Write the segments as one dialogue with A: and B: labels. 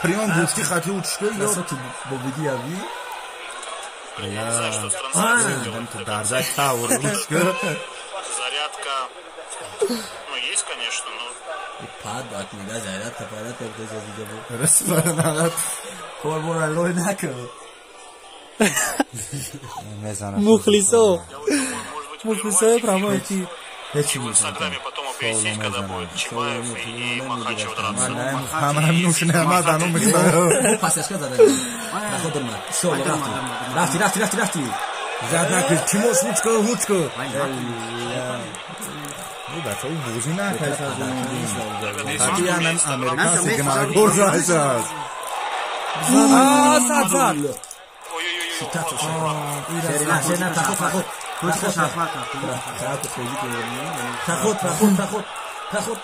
A: Приём гуфти хати учка
B: бобидиави.
C: Я не знаю, что с трансляцией делать.
A: Дарзак тавр учка.
C: Зарядка. Ну, есть, конечно, но...
B: Пад мега зарядка, порядка,
A: Расфарнат.
B: Кормора лой накун.
D: Мухлисо. Мухлисо прямой эфир.
C: В Инстаграме потом объяснить, когда будет Чимаев и Махачев драться.
B: Рафти, рафти, рафти, рафти.
A: Чимош ручка, ручка.
B: Проход, проход, проход, проход.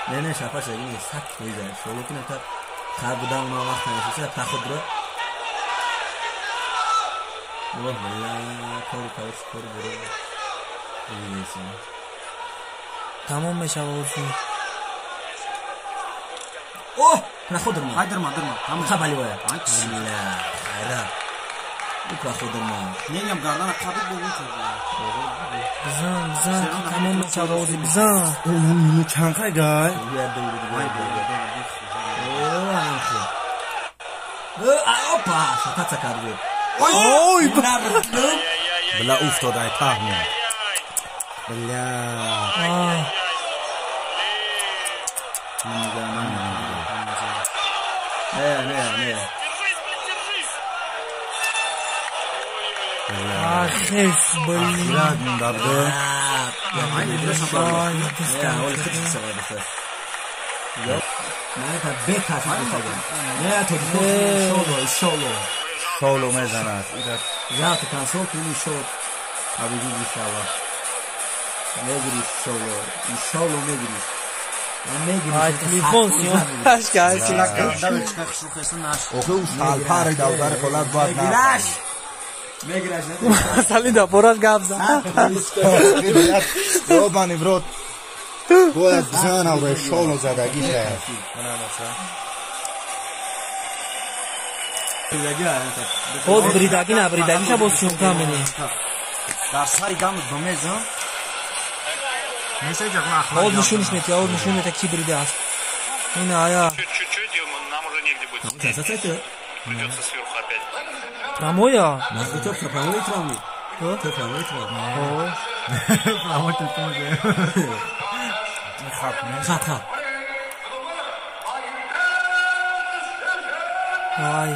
B: Не, шапар
D: Тамом мешавад.
B: О, проходим. Хайдерма, дерма. Там хабаливая. Бисмилла. Хайра. У проходим.
E: Не, не, гардана қабул бу.
D: Бизан, бизан, тамом мешавад, бизан.
A: Ну чанд қай гай?
B: Опа, шатаца кард.
D: Ой,
A: бля, уфтод ай таҳмин. Бля.
B: Не, не, не.
D: Ахес, блин.
A: Шоло мезанад.
D: Ай, телефон сиёҳаш кард.
A: Охе ӯ шалпари давдари ҳолат бояд на.
D: Масали да пораш гап зад.
A: Ёбани в рот. Бояд бизанам ва шоло задагӣ шаяд.
D: Боз бридагӣ на бридагиша боз съёмка менем.
E: Дар сари гамут бимезам.
D: Боз нишониш метия, боз нишон метия ки бридааст. Ина ая.
C: Чуть-чуть, нам уже негде будет. Придется сверху опять.
D: Промоя?
B: Промой травми. Промой травми.
E: Промой тоже.
B: Хат, хат.
D: Ай.